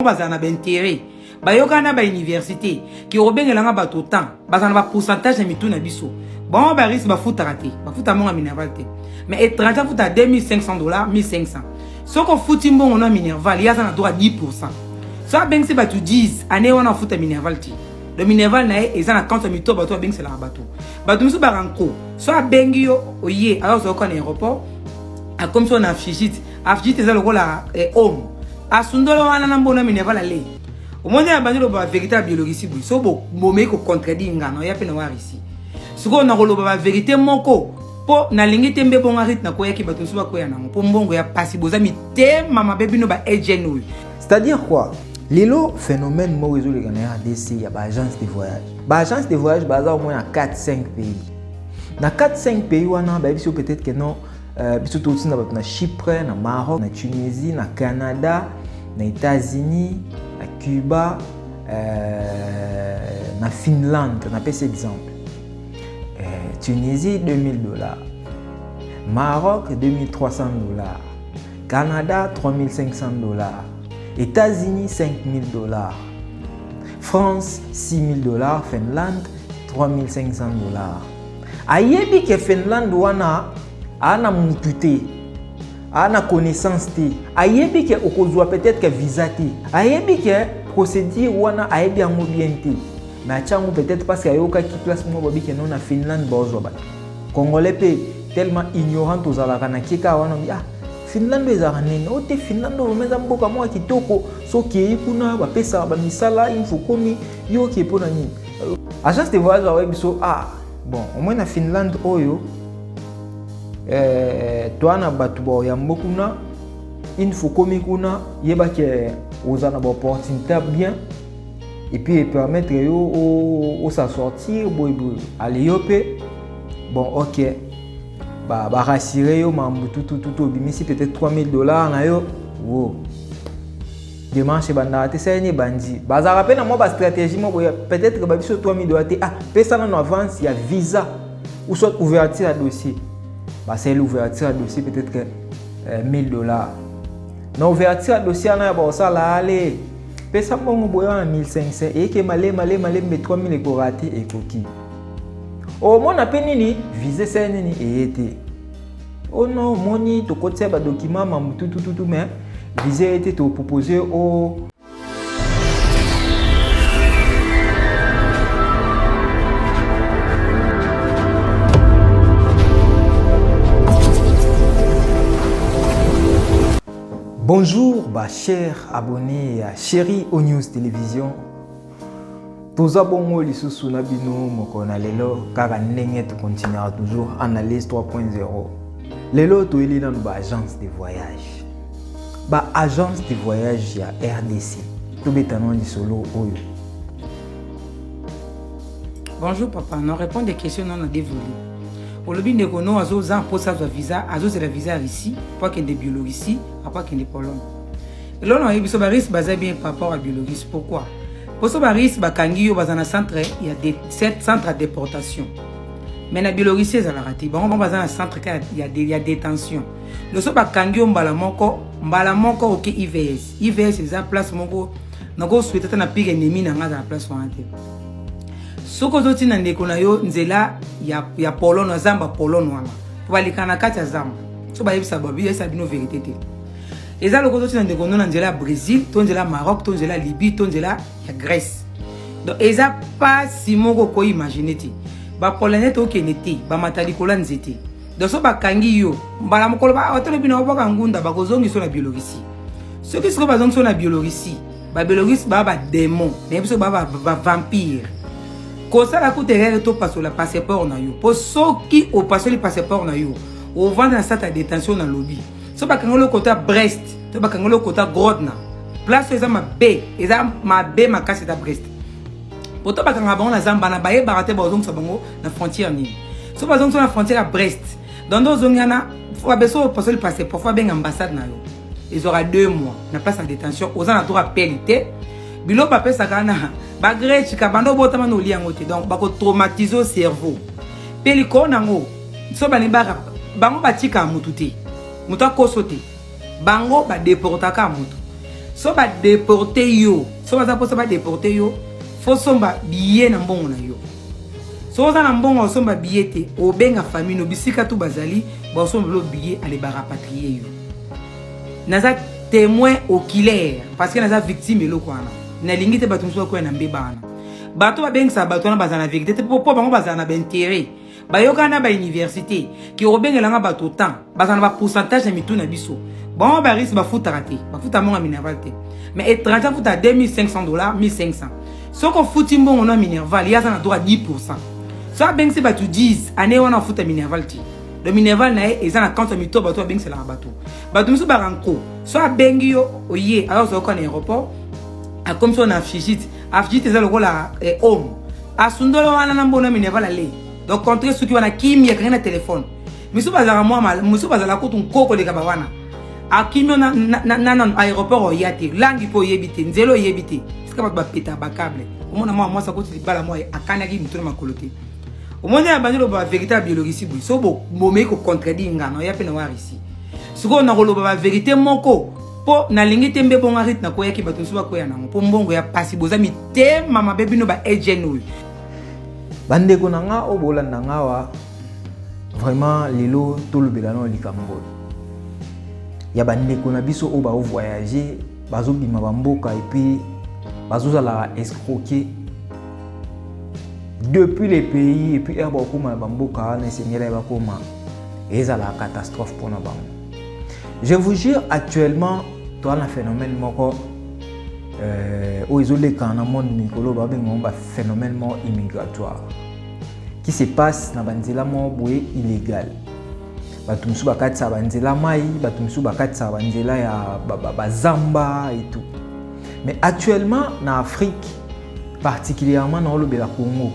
Bazala na bainteret, bayokana na bauniversité ke obengela nga bato temps, bazala na bapourcentage na mitu na biso. Bango barise bafutaka te, bafuta mbongo ya minerval te, mais étranger afuta 2500 dollars, 1500. Soki ofuti mbongo na minerval, ye aza na droit 10. So abengisi bato 10 année wana, afuta minerval te. Donc minerval na ye eza na compte ya mito bato abengiselaka bato. Bato mosusu baranko so abengi yo, oye azoyoka na aéroport, akomi so na afigite. Afigite eza lokola home asundolo wana na mbona minerval. Ale omoni ya bandi loba bavérité ya Biélorussie boye. So bomei kocontredire nga na oya mpe na wa Russie. Sikoyo nakoloba bavérité moko mpo nalingi te mbe bonga rite nakoyaki bato mosusu bakoya nango mpo mbongo ya pasi. Boza mitema mabe bino ba agent oyo. C'est-à-dire quoi? Lelo phénomène moko ezoleka na RDC ya baagence de voyage. Baagence de voyage baza au moins na 4 5 pays. Na 4 5 pays wana, bayebi biso peut-être que non, biso totinda bato na Chypre, na Maroc, na Tunisie, na Canada, na États-Unis, na Cuba, na Finlande. Napesi exemple, Tunisie 2000 dollars, Maroc 2300 dollars, Canada 3500 dollars, États-Unis 5000 dollars, France 6000 dollars, Finlande 3500 dollars. Ayebi ke Finlande wana aa na mutu te, aa na connaissance te, ayebi ke okozwa peut-être ke visa te, ayebi ke procédure wana ayebi yango bien te, mais atia yango peut-être parce que ayokaki place moko babi ke non, na Finlande baozwa bato. Congolais mpe tellement ignorant, tozalaka na keka wana bi ah, Finlande ezalaka nini o te. Finlande oyo eza mboka moko ya kitoko, soki okei kuna bapesaka bamisala. Une fois komi yo okei, mpo na nini agence de voyage aoyebi biso? Ah bon, au moins na Finlande oyo, toa na bato baoyambo kuna. Une fois komi kuna, yebaki oza na baopportunité bien et puis epermettre yo osa sortir boye boye. Ale yo mpe bon, ok, barassurer yo mambo tutututu, obimisi peut-être 3000 dollars na yo. Wo démarche ebandaka te, salani ebandi. Bazalaka mpe na mwa bastratégie moko boye, peut-être babiso 3000 dollars te, ah, pesa nano avance ya visa ou soit ouverture ya dossier. Basali ouverture ya dossier peut-être que 1000 dollars. Na ouverture ya dossier wana ya baosala, ale pesa mbongo boye wana 1500, eyeke malema malema malembe, 3000 ekoka te, ekoki omona mpe nini, visa esali nini, eye te. O non, omoni tokotisa badocument mambu tutututu, mais visa eye te, topropose o Bonjour, bah, chers abonnés à Chéri O News Télévision. Toza bongo lisusu na bino moko na lelo, kaka ndenge tocontinuera toujours analyse 3.0. Lelo toyeli nanu baagence de voyage, baagence de voyage ya RDC. Tobeta nano lisolo oyo. Bonjour papa, non, répondre des questions non na dévolé. Olobi ndeko no azoza mposa azwa visa, azozela visa ya Russie mpo akende Biélorussie, apo akende Pologne. Eloko na oyebi biso, barusse baza bien par rapport à Biélorussie. Pourquoi? Poso barusse bakangi yo, baza na centre ya centre ya déportation, mais na Biélorussie ezalaka te. Bango bango baza na centre ka ya détention. Loso bakangi yo mbala moko, mbala moko oke IVS. IVS eza place moko nakosouhaiter ata na pire ennemi na nga aza na place wana te. Soki ozotinda ndeko na yo nzela ya Pologne, zamba Pologne wana, po baleka na kati ya zamba, so bayebisa bayebisa bino vérité te. Eza lokola ozotinda ndeko no na nzela ya Brésil to nzela ya Maroc to nzela ya Libye to nzela ya Grèce. Donc eza pasi moko okoimaginer te. Bapolonais tokende te, bamata likolo ya nzete. Donc so bakangi yo mbala mokolo, batolobi na obwaka ngunda, bakozongisa na Biélorussie. Soki sikoyo bazongisa na Biélorussie, babiélorussie baa badémon, nayebi soki baa bavampire. Kosala kuta erreur topasola passeport na yo, mpo soki opasoli passeport na yo, ovanda na centre ya détention. Na lobi so bakangeli okota Brest to bakangeli okota Grodno, place oyo eza mabe, eza mabe makasi, eza Brest. Po to bakangaka bango na zamba na bayebaka te bazongisa bango na frontière nini. So bazongisa na frontière ya Brest, donc nde ozongi wana, babeso opasoli passeport, fo abenga ambassade na yo. Ezwaka 2 mois na place ya détention. Oza na droit appel te. Biloko bapesaka na bagrechika banda obotama na olia yango te. Donc bakotraumatiser o cerveau mpe likolo nango. So balingi bango batikaka motu te, moto akoso te, bango badeportaka motu. So badeporte yo, so baza mposa badeporte yo, fo somba billet na mbongo na yo. So oza na mbongo osomba billet te, obenga famille no bisika tu bazali, basomba bilo billet, ale barapatrie yo. Naza témoin oculaire parce que naza victime eloko wana. Nalingi te bato mosusu bakwea na mbeba wana. Bato babengisaka bato wana bazala na vérité te, mpo bango bazala na baintérêt. Bayokana na bauniversité ke obengelanga bato temps, bazala na bapourcentage ya mitu na biso. Bango barisque bafutaka te, bafuta mbongo ya minerval te, mais étranger afuta 2500 $, 1500. Soki ofuti mbongo na minerval, ye aza na droit 10. So abengisi bato 10 ane wana, afuta minerval te. Donc minerval na ye eza na compte ya mito bato babengiselaka bato. Bato mosusu baranko, so abengi yo, oye, azozwa na aéroport, akomi so na afigite. Afigite eza lokola home asundolo wana na mbongo ya minerval ale. Donc contre soki wana kimi akangi na telefone, misu bazalaka mwa, mosusu bazalaka kutu nkoko koleka bawana. Akimi yo na aéroport, oya te langi mpo oyebi te nzela, oyebi te esika bato bapeta bacable. Omona mwa mwasi akoti libala, mwa akanaki motu na makolo te. Omoni ya bandi loba bavérité ya Biélorussie boye. So bomei kocontredire nga na oya mpe na wa Russie. Sikoyo nakoloba bavérité moko mpo nalingi te mbe bonga rite nakoyaki bato mosusu bakoya nango mpo mbongo ya pasi. Boza mitema mabe, bino ba agent oyo. Bandeko na nga oyo bolanda nga awa, vraiment lelo tolobela nano likambo oyo ya bandeko na biso oyo baovoyage, bazobima bamboka et puis bazozala escroqué depuis les pays. Et puis ere bakóma na bamboka wana esengeli bakóma, ezala catastrophe mpona bango. Je vous jure, actuellement toza na phénomène moko oyo ezoleka na monde mikolo, babengango baphénomène moko immigratoire qui se passe na banzela moko boye illégal. Bato mosusu bakatisaka banzela mai, bato mosusu bakatisaka banzela ya bazamba et tout. Mais actuellement na Afrique, particulièrement na olobela Congo,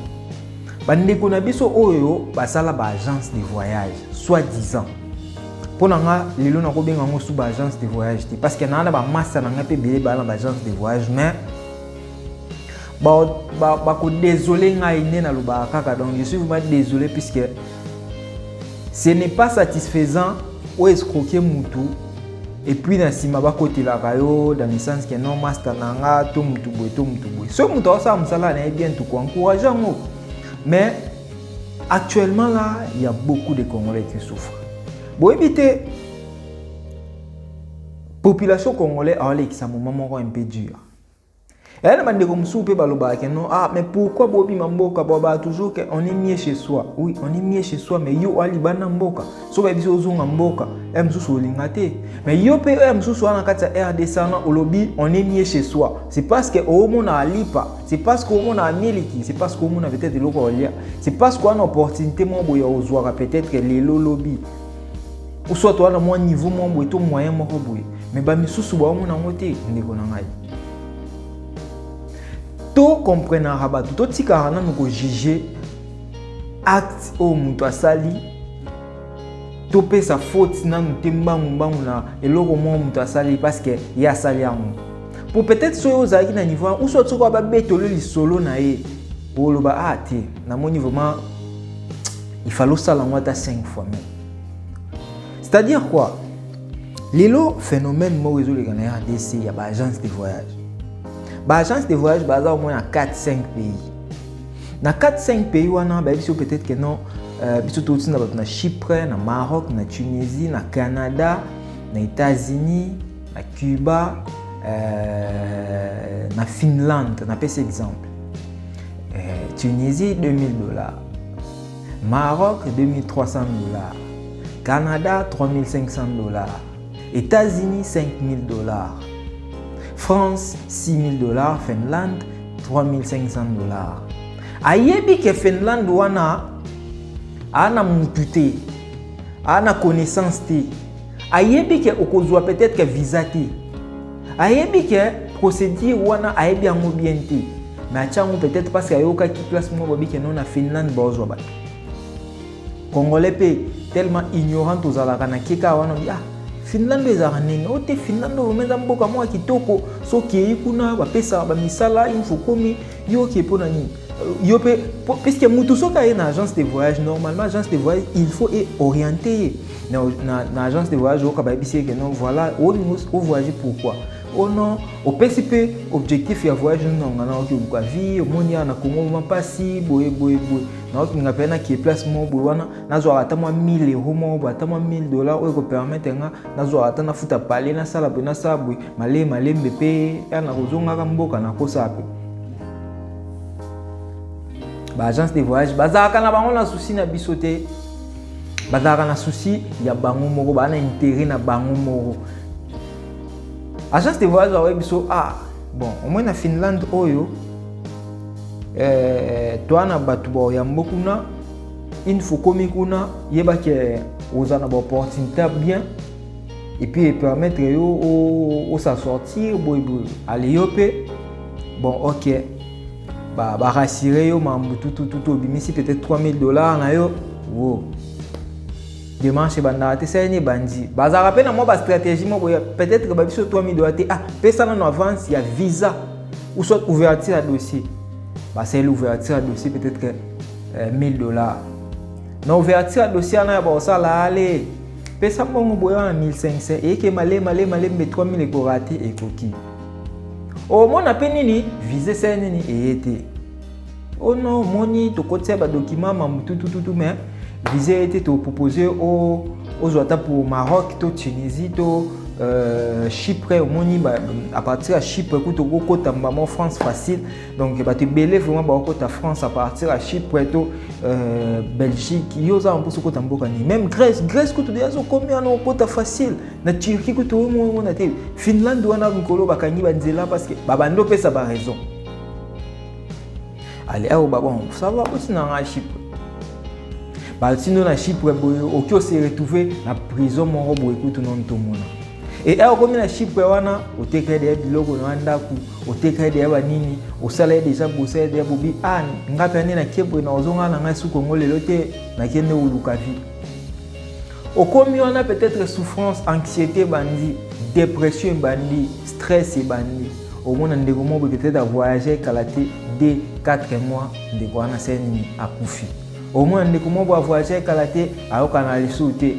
bandeko na biso oyo basala baagence de voyage soi-disant, mpo na nga lelo nakobenga yango su baagence de voyage te, parce que naa na bamasa na ngai mpe ebele baa na baagence de voyage, mais bakodésole ngai nde nalobaka kaka. Donc je suis vraiment désolé, puisque ce n'est pas satisfaisant oyo escroquer mutu et puis na nsima bakotelaka yo dans le sens que non, master na nga to mutu boye to mutu boye. Soki moto aosala mosala na ye bien, tokoencourage yango. Mais actuellement là, il y a beaucoup de Congolais qui souffrent. Boyebi te, population congolais aolekisa moment moko un peu dur. Eya na bandeko mosusu mpe balobaka ke non, ah mais pourquoi bobima mboka? Balobaka toujours ke on est mieux chez soi. Oui, on est mieux chez soi, mais yo alibanda mboka, so bayebi so ozonga mboka ya mosusu olinga te. Mais yo mpe oyo mosusu wana na kati ya RDC wana, olobi on est mieux chez soi, c'est parce que omona alipa, c'est parce que omona amiliki, c'est parce que omona peut-être eloko olia, c'est parce que wana opportunité moko boye ozwaka peut-être lelo lobi, ou soit wana mwa niveau moko boye to moyen moko boye. Mais bamisusu baomona yango te. Ndeko na ngai, tokomprenaka bato, totikaka nanu kojuge acte oyo moto asali. Topesa faute nanu te mbangu mbangu na eloko moko moto asali, parce que ye asali yango po peut-être soki ozalaki na niveau wana, soit soki babetolo lisolo na ye, oloba: ah te, namoni vraiment il fallait osala yango ata 5 fois même. C'est-à-dire quoi? Lelo phénomène moko ezoleka na RDC ya baagence de voyage. Baagence de voyage baza au moins na 4 5 pays. Na 4 5 pays wana, bayebi biso peut-être que non, biso totinda bato na Chypre, na Maroc, na Tunisie, na Canada, na États-Unis, na Cuba, na Finlande. Napesi exemple: Tunisie 2000 $, Maroc 2300 $, Canada 3500 $, États-Unis 5000 $, France 6000 $, Finlande 3500 $. Ayebi ke Finlande wana aa na mutu te, aa na connaissance te, ayebi ke okozwa peut-être ke visa te, ayebi ke procédure wana ayebi yango bien te, mais atia yango peut-être parce que ayokaki place moko babi ke non, na Finlande baozwa bato. Congolais mpe tellement ignorant tozalaka na keka wana: ah, Finlande ezalaka ndenge o te. Finlande oyo eza mboka moko ya kitoko, soki okei kuna bapesaka bamisala. Une fois komi yo oke, mpona nini yo mpe? Puisque mutu soki aye na agence de voyage, normalement agence de voyage, il faut orienter ye na agence de voyage. Oyoka bayebisi ye ke non, voilà, olingi ovoyage, pourquoi? Oh non, opesi mpe objectif ya voyage nonga naoki oluka vie, omoni awa na Congo mwa mpasi boye boye boye, naokinga mpe nakie place moko boye wana nazwaka ata mwa 1000 euro moko boye, ata mwa 1000 dollar oyo ekopermettre nga nazwaka ata nafuta pale, nasala boye nasala boye, male malembe mpe ya nakozongaka mboka nakosala mpe. Baagence de voyage bazalaka na bango na souci na biso te, bazalaka na souci ya bango moko, baa na intérêt na bango moko. Agence de voyage bakoyebi biso, ah bon, au moins na Finlande oyo toa na bato baoyambo kuna, une fois okomi kuna yeba ke oza na baopportunité bien et puis epermettre yo osa sortir boye boye. Ale yo mpe bon, ok, barassurer yo mambu tutututu, obimisi peut-être 3000 $ na yo, wo démarche ebandaka te. Saleni ebandi, bazalaka mpe na mwa bastratégie moko boye, peut-être babiso 3000 $ te, ah pesa nano avance ya visa ou soit ouverture ya dossier. Basali ouverture ya dossier peut-être 1000 $ na ouverture ya dossier wana ya baosala, ale pesa mbongo boye wana 1500, eyeke male male malembe 3000 ekoka te, ekoki omona mpe nini, visa esali nini, eye te. Oh non, omoni tokotia badocument mambu tutututu, mais visa eye te, topropose ozwa ata pour Maroc to Tunisie to Chypre. Omoni à partir ya Chypre kutu okokota mbamo France facile. Donc bato ebele vraiment bakokota France à partir ya Chypre to Belgique. Yo oza na mposa okota mboka nini? Même Grèce, Grèce kutu deja okomi wana okota facile, na Turquie kutu omona te. Finlande wana mikolo bakangi banzela parce que babandi opesa baraison. Ale awa ba bon, ça va, otina nga Chypre, batindo na Chypre boye, oki ose retrouve na prison moko boye kutu nano tomona. E awa okomi na Chypre wana, oteka ye deya biloko na ndako, oteka ye deya banini, osala ye deja, bosala ye deya bobi. Ah, nga mpe ande nakie boye, na ozonga na ngai su Kongo lelo te, nakie nde koluka vie. Okomi wana, peut-être souffrance, anxiété ebandi, dépression ebandi, stress ebandi. Omona ndeko moko boye peut-être avoyage kala te, 2 4 mois, ndeko wana asali nini? Akufi. Omona ndeko moko boye avoyage kala te, ayokana lisusu te.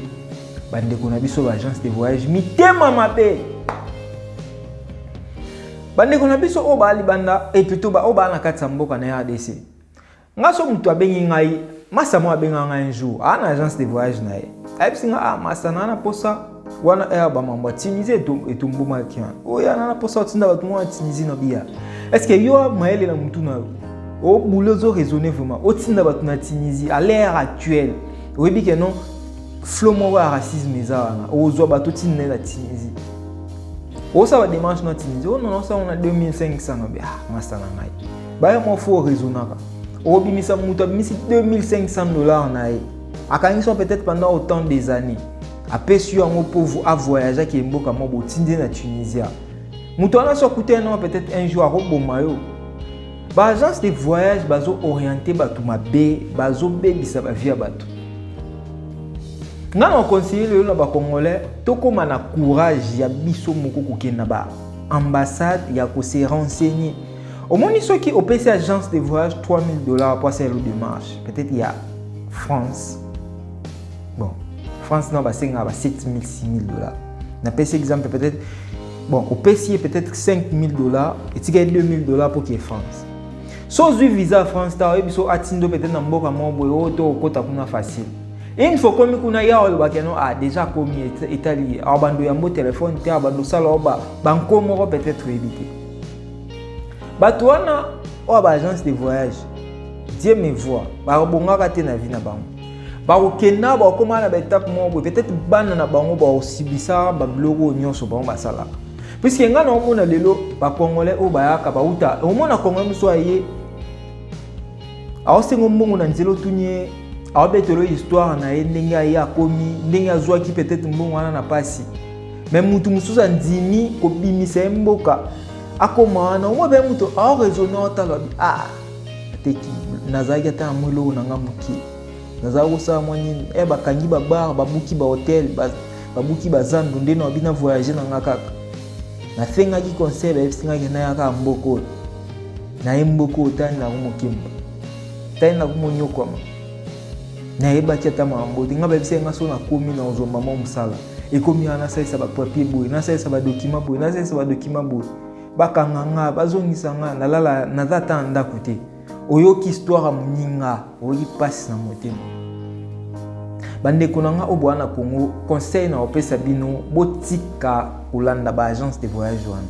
Bandeko na biso baagence de voyage, mitema mabe. Bandeko na biso oyo baa libanda et plutôt oyo baa na kati ya mboka na RDC, nga so moto abengi ngai, masa mo abenga ngai un jour, aa na agence de voyage na ye, ayebisi nga: ah masa, na na posa wana ere bamambo ya Tunisie etombomaki wana, oyo ana na posa otinda bato moko ya Tunisie. Na biya, est ce que yo mayele na mutu na yo obule, ozo raisonner vraiment, otinda bato na Tunisie à l'heure actuelle? Oyebi ke non, flot moko ya racisme eza wana. Ozwa bato otinda na Tunisie, osala badémarche na Tunisie, oyo nono osala na 2500 na bi. Ah masa na ngai, baya mwa fo raisonnaka. Okobimisa moto abimisi 2500 $ na ye, akangisi peut-être pendant autant des années, apesi yo yango mpo avoyage, ake mboka moko, botindi na Tunisia. Moto wana so akutani nango peut-être un jour, akoboma yo. Baagence de voyage bazo-oriente bato mabe, bazobebisa bavie ya bato. Nga na conseiller lelo na bacongolais, tokóma na courage ya biso moko kokende na baambassade ya kose renseigner. Omoni, soki opesi agence de voyage 3000 $ po asala démarche peut-être ya France, bon, France na basengaka ba 7000, 6000 $, napesi exemple peut-être, bon, opesi ye peut-être 5000 $, etikali 2000 $ mpo ke France. So ozwi visa ya France ta, oyebi so atindo peut-être na mboka moko boye oyo to okota kuna facile. Une fois komi kuna, ya olobaki no, ah déjà akomi, etali awa, bando yambo telefone te, abando osala oyo banko moko peut-être oyebi te. Bato wana oyo baagence de voyage, Dieu me voit, bakobongaka te na vie na bango. Bakokenda, bakokóma na baétape moko boye, peut-être bana na bango bakosibisa babiloko oyo nyonso bango basalaka. Puisque ngai naomona lelo bacongolais oyo bayaka, bauta, omona Congolais mosusu aye, aosenga mbongo na nzela, otuni ye, aobetela histoire na ye, ndenge aye akomi, ndenge azwaki peut-être mbongo wana na pasi. Mais mutu mosusu andimi kobimisa ye mboka, akoma wana, omoi mpe moto aoraisonne, otala bi: ah, ateki, nazalaki ata na mwa eloko na nga moke, nazalaki kosala mwa nini, e bakangi babar, babuki bahotel, babuki bazando, nde na babina voyage na nga kaka. Nasengaki conseil, bayebisingaki nayaka mboka oyo, naye mboka oyo, tani nako mokemba, tani nako monyokwama, nayebaki ata makambo te. Nga bayebisaki nga so nakomi na ozwa mama mosala. Ekomi wana nasalisa bapapier boye, nasalisa badokima boye, nasalisa badokima boye, bakanga nga, bazongisa nga, nalala naza ata na ndako te. Oyoki histoire ya moninga, oyoki mpasi na motema. Bandeko na nga oyo boya na Congo, conseil na kopesa bino, botika kolanda ba agence de voyage wana.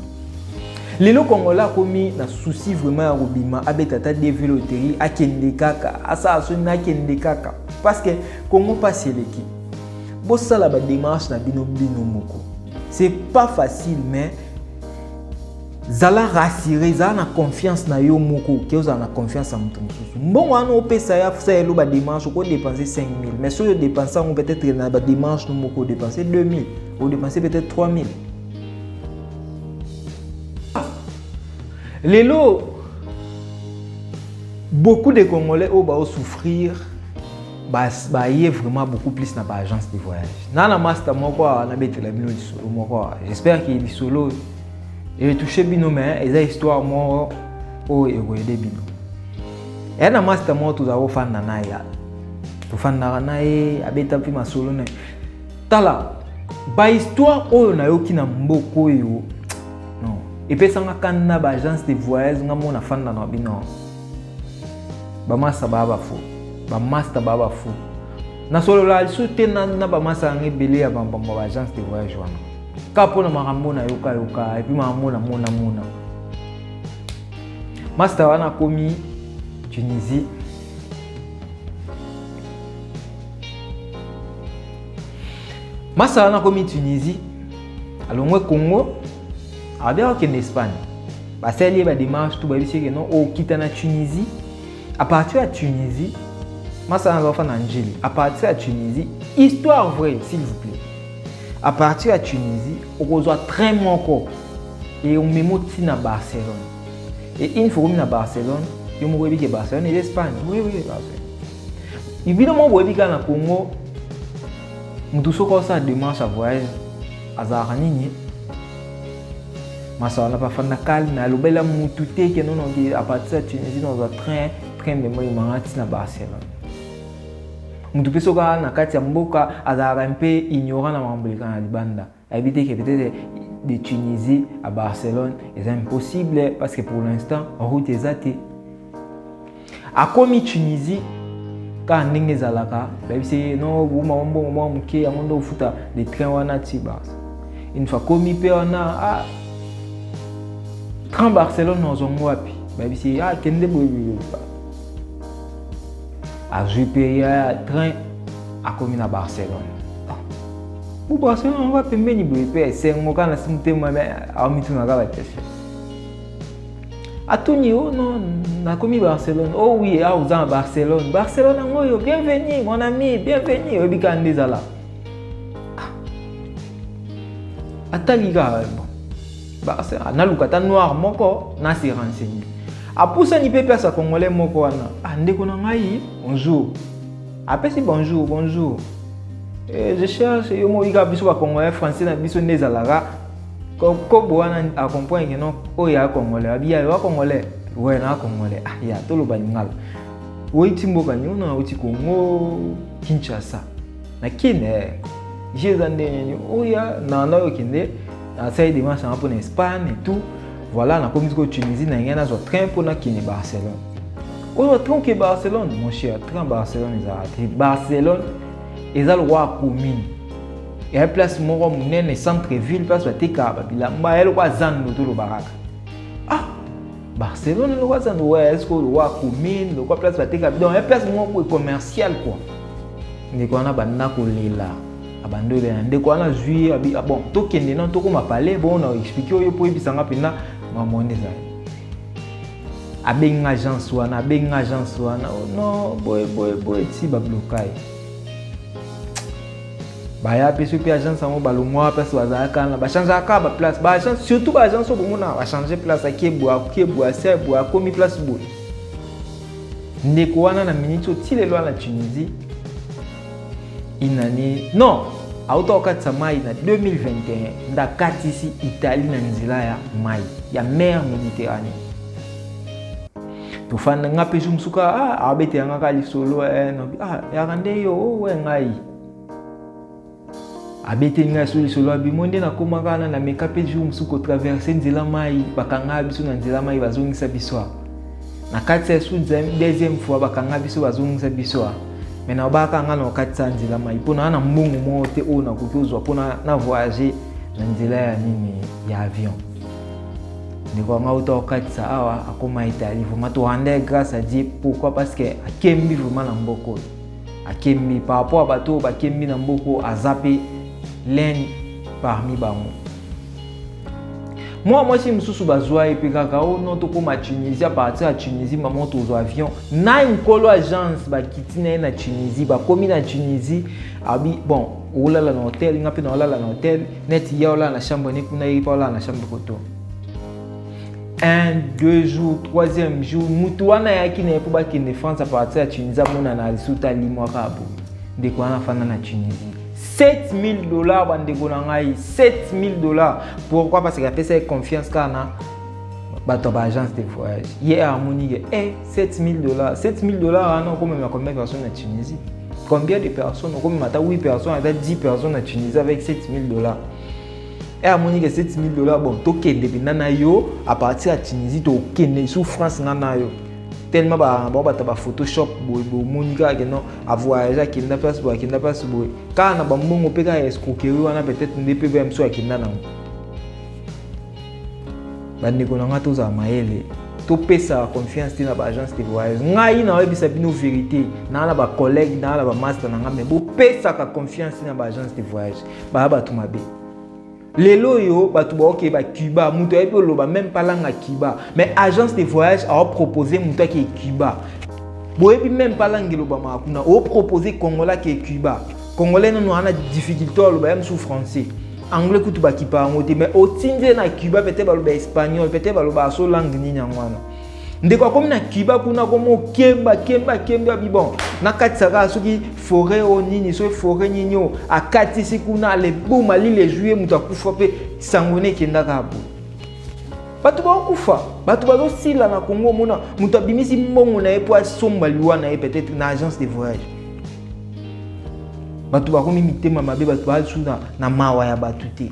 Lelo Congolais akomi na souci vraiment ya kobima, abeta ata DV loterie, akende kaka, asala soni, akende kaka, parce que Congo mpasi eleki. Bosala ba démarche na bino bino moko, c'est pas facile, mais zala rassuré, zala na confiance na yo moko, ke ozala na confiance ya moto mosusu. Mbongo wana opesa ya asalelo ba démarche, okodepense 5000, mais soki odepense yango peut-être na ba démarche no moko, odepense 2000, odepense peut-être 3000. Lelo beaucoup de Congolais oyo baosouffrir baye vraiment beaucoup plus na ba agence de voyage. Na master moko awa nabetela bino lisolo moko awa, j'espère que lisolo etouche bino, mais eza histoire moko oyo ekoyede bino. Eya na master moko tozala kofanda na ye, tofandaka na ye, abeta mpe masolo na ye. Tala bahistoire oyo nayoki na mboka oyo, non, epesanga kanda ba agence de voyage. Nga moko nafanda na bino, bamasta baa bafo, bamasta baa bafo. Nasolola lisusu te na bamasta yanga ebele ya bambamba ba agence de voyage wana, kaka mpona makambo nayokayoka, epuis makambo namonamona. Masta wana akomi Tunisie, masta wana akomi Tunisie, alongwe Congo, abia akende Espagne. Basali ye badémarche tout, bayebisi ye ke non, okita na Tunisie. À partir ya Tunisie, masta wana azafa na Njili, à partir ya Tunisie, histoire vraie s'il vous plaît, à partir ya Tunisie okozwa train moko e omemi ntina Barcelone. Et une fois okomi na Barcelone, yo moko oyebi ke Barcelone eza Espagne. Oui, oui, Barcelone. Bino moko boyebi kaka na Congo, motu soki osala démarche ya voyage azalaka nini? Masa wana bafanda calme, alobela mutu te ke nono à partir ya Tunisie nazwa train, train memo emanga ntina Barcelone. Mutu mpe soki na kati ya mboka azalaka mpe ignorant na makambo eleka na libanda, ayebi te ke peut-être de Tunisie à Barcelone eza impossible, parce que pour l'instant route eza te. Akomi Tunisie kaka ndenge ezalaka, bayebisi ye no, buma mbongo mwa moke yango nde ofuta de train wana ti Barça. Une fois komi mpe wana, ah, train Barcelone nazwango wapi? Bayebisi ye, ah, kende boye. Azwi mpe ya train, akomi na Barcelone. Bu Barcelone yango pembeni boye mpe esengo kaka na si motema, aomitunaka baquestion. Atuni: "Oh non, nakomi Barcelone." "Oh oui, ah, oza na Barcelone, Barcelone yango oyo, bienvenue mon ami, bienvenue." Oyebi kaka nde ezala. Atali kaka, bon, naluka ata noir moko na se renseigner. Apusani mpe place ya Congolais moko wana: "Ah, ndeko na ngai, bonjour." Apesi bonjour: "Bonjour, eh, je cherche." Yo moko kaka, biso bacongolais, français na biso nde ezalaka kobo wana, acomprendre ke non, oyo ya Congolais. Abi: "Ya yo Congolais?" "We, na Congolais." "Ah, ya toloba lingala. Oiti mboka nini?" "Ona nauti Congo Kinshasa na Kine." "Je eza ndenge nini oya na na okende? Nasali démarche nanga mpona Espagne et tout, voilà, nakomi sikoyo Tunisie, na ngai nazwa train mpona kende Barcelone." "Oyo train oke Barcelone, mon cher, train Barcelone ezalaka te. Barcelone eza lokola commune, eya place moko monene, centre ville, place batekaka babilamba, ya lokola zando, toloba kaka." "Ah, Barcelone lokola zando?" "Ouais, est-ce que lokola commune, lokola place batekaka, donc ya place moko boye commercial quoi." Ndeko wana banda kolela, abandi olela. Ndeko wana azwi abi: "Ah, bon, tokende nano, tokóma palais, bon, na explique oyo mpo oyebisanga mpenza makambo nde ezali." Abengi agence wana, abengi agence wana: "Oh non, boye boye boye." Ti babloka ye, baya mpe soki mpe agence yango balongwa place bazalaka na bachangeaka kaka baplace. Baagence, surtout baagence oyo bomona, bachange place, akie boye, akie boye, ase boye, akomi place boye. Ndeko wana na miniti oyo ti lelo wana Tunisie, inani non, auta kokatisa mai na 2021, nde akatisi Italie na nzela ya mai ya mer Méditerranée. Tofanda nga mpe jour mosusu, ah, abetela nga kaka lisolo, eh, ah, yaka nde yo owe ngai. Abeteli ngai so lisolo abi mo nde nakomaka wana na meka mpe jour mosusu kotraverse nzela mai, bakanga biso na nzela mai bazongisa biso awa na kati ya su deuxième fois bakanga biso bazongisa biso awa me nabaka nga na okatisa nzela mai mpo naa na mbongo moko te oyo nakoki ozwa mpo na voyage na nzela ya nini ya avion. Ndeko yanga auta okatisa awa akoma Italie, vraiment to rendre grâce à Dieu. Pourquoi? Parce que akembi vraiment na mboka oyo, akembi par rapport à bato oyo bakembi na mboka oyo, aza mpe l'un parmi bango. Mwa mwasi mosusu bazwa ye mpe kaka o no tokóma Tunisie, à partir ya Tunisie mama tozwa avion na nkolo agence, bakiti na ye na Tunisie, bakomi na Tunisie abi bon olala na hotel, nga mpe na olala na hotel neti ya olala na chambre ne kuna, ye mpe olala na chambre koto. 1, 2 jours, troisième jour, mutu wana ayaki na ye mpo bakende France à partir ya Tunisie, amonana lisusu te, alimwaka boye. Ndeko wana afanda na Tunisie 7000 $. Bandeko na ngai, 7000 $. Pourquoi? Parce que apesa ye confiance kaka na bato ya baagence de voyage. Ye amoni ke 7000 $, 7000 $ wana okomema combien de personnes na Tunisie? Combien de personnes okomema? Ata 8 personnes, ata 10 personnes na Tunisie avec 7000 $. E amoni ke 7000 $, bon, tokende mpenza na yo à partir ya Tunisie, tokende su France nga na yo. Tellement bao bato ba Photoshop boye, bomoni kaka ke non, avoyage, akenda place boye, akenda place boye, kaka na bambongo mpe kaka ya escroquerie wana peut-être nde mpe ya mosusu akenda nango. Bandeko na nga, tozala mayele, topesaka confiance te na baagence de voyage. Ngai naoyebisa bino vérité, naa na bacollègue, naa na bamaster na nga, mais bopesaka confiance te na baagence de voyage, baya bato mabe. Lelo oyo bato baokeye bacuba, moto ayebi oloba même pas langue ya Cuba, mais agence de voyage aopropose moto akeye Cuba. Boyebi même pas langue elobamaka kuna, opropose Congolais akeye Cuba. Congolais nano ana difficulté aloba ya mosusu français, anglais kutu bakipa yango te, mais otindi ye na Cuba, peut-être baloba espagnol, peut-être baloba so langue nini yango wana. Ndeko akomi na Cuba kuna, komi okemba kemba kemba, abi bon nakatisa kaka soki forêt oyo nini, soki forêt nini oyo akatisi kuna, alebuma lile juillet, moto akufa mpe sango ne ekendaka boye. Bato bakokufa, bato bazosila na Kongo. Omona moto abimisi mbongo na ye mpo asomba liwa na ye peut-être na agence de voyage. Bato bakomi mitema mabe, bato bazu na mawa ya bato te.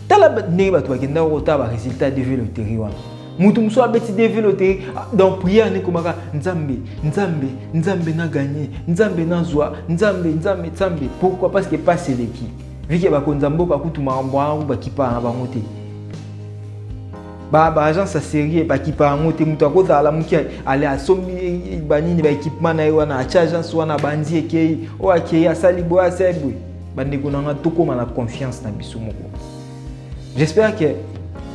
Tala ndenge bato bakendaka kotala barésultat DV loterie wana. Moto mosusu abeti DV loterie, donc prière ne ekomaka Nzambe, Nzambe, Nzambe na gagné, Nzambe nazwa, Nzambe, Nzambe, Nzambe. Pourquoi? Parce que pasi eleki vike. Bakonzi ya mboka kutu makambo wana bakipaka na bango te. Baagence ya série bakipa yango te. Moto akozala moki ale asombi banini, baéquipement na ye wana, atia agence wana, bandi ekei oyo akei asali boye, asali boye. Bandeko na nga, tokóma na confiance na biso moko. J'espère que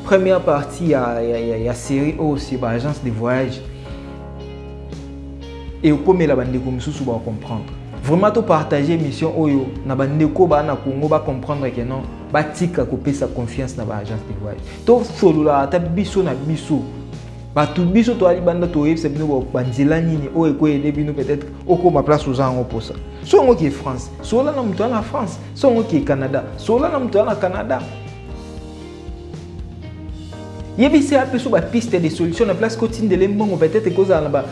première partie ya série oyo sur baagence de voyage ekokomela bandeko mosusu bacomprendre vraiment. Topartage émission oyo na bandeko baa na Congo, bacomprendre ke non, batika kopesa confiance na baagence de voyage. Tosolola ata biso na biso, bato biso toyali banda, toyebisa bino banzela nini oyo ekoyede bino peut-être okóma place oza yango mposa. So yango ke France, sola na moto ya na France, so yango ke Canada, sola na moto ya na Canada, yebisa ya mpe so bapiste de solution na place kotindela mbongo. Peut-être ekozala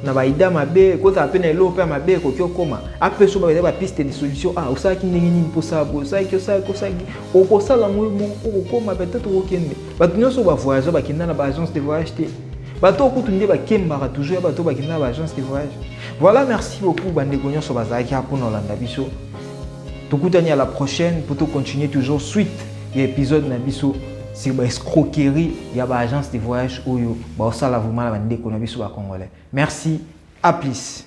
na baida mabe, ekozala mpe na eloko mpe ya mabe ekoki okóma. Ape so peut-être bapiste de solution, ah, osalaki ndenge nini mposala boye, osalaki, osalaki, osalaki, okosala ngo moko, okokóma peut-être okokende. Bato nyonso bavoyage bakenda na baagence de voyage te. Bato okutu nde bakembaka toujours ya bato bakenda na baagence de voyage. Voilà, merci beaucoup bandeko nyonso bazalaki mpona olanda biso. Tokutani à la prochaine po tocontinue toujours suite ya épisode na biso sur baescroquerie ya baagence de voyage oyo baosala vraiment na bandeko na biso bacongolais. Merci, à plus.